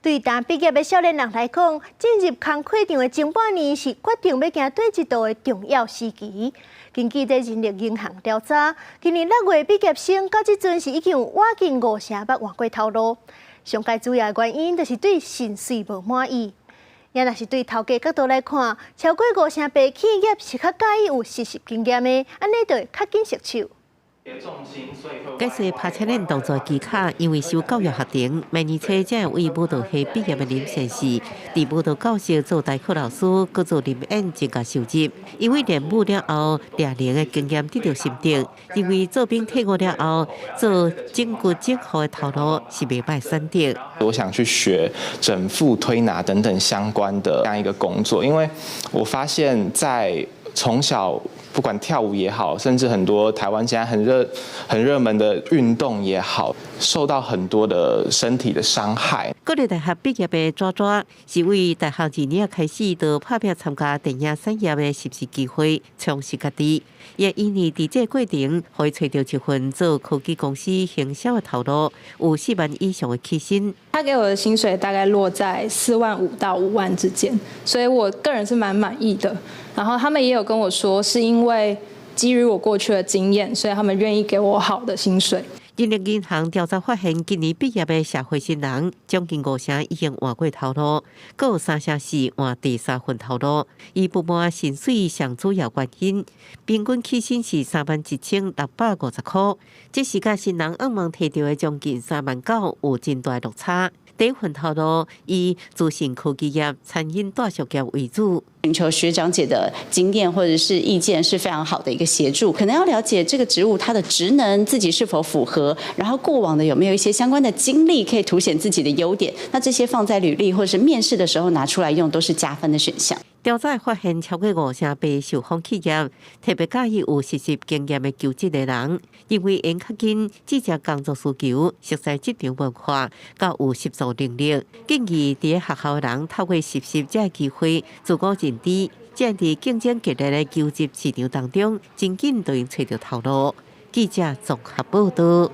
對大畢業的少年人來講，進入工課場的前半年是決定欲行佗一道的重要時期。根據這人力銀行調查，今年6月畢業生到這陣是已經有倚近五成捌換過頭路。上蓋主要的原因就是對薪水無滿意。也若是對頭家角度來看，超過五成八企業是較佮意有實習經驗的，按呢就會較緊束手。解說拍車輪動作技巧，因為修教育學程，明年初才會為舞蹈系畢業的林先生，佇舞蹈教室做代課老師，閣做臨演增加收入。因為練舞了後，掠鈴的經驗得著心得，認為做兵退伍了後，做整骨整復的頭路是袂䆀選擇。我想去學整復推拿等等相關的這樣一個工作，因為我發現在從小，不管跳舞也好，甚至很多台灣現在很熱門的運動也好，受到很多的身體的傷害。國立大學畢業的抓抓，是為大學二年開始就拍拚參加電影產業的實習機會，充實家己。也因為佇這個過程，予伊揣著一份做科技公司行銷的頭路，有4萬以上的起薪。他給我的薪水大概落在4萬5到5萬之間，所以我個人是蠻滿意的。然後他們也有跟我說，是因為基於我過去的經驗，所以他們願意給我好的薪水。人力銀行調查發現，今年畢業的社會新人，將近五成已經換過頭路，閣有三成是換第三份頭路。以不滿薪水上主要原因，平均起薪是31,650塊，這是佮新人向望提著的將近3萬9有真大落差。第一份頭路以資訊科技業、餐飲大食業為主。尋求學長姐的經驗或者是意見是非常好的一個協助。可能要了解這個職務它的職能，自己是否符合，然後過往的有沒有一些相關的經歷可以凸顯自己的優點。那這些放在履歷或者是面試的時候拿出來用，都是加分的選項。調查發現，超過五成八受訪企業特別佮意有實習經驗的求職的人，因為𪜶較緊注重工作需求、熟悉職場文化，佮有實作能力。建議佇學校的人透過實習這個機會，自我認知，這樣佇競爭激烈的求職市場當中，真緊就會揣著頭路。記者綜合報道。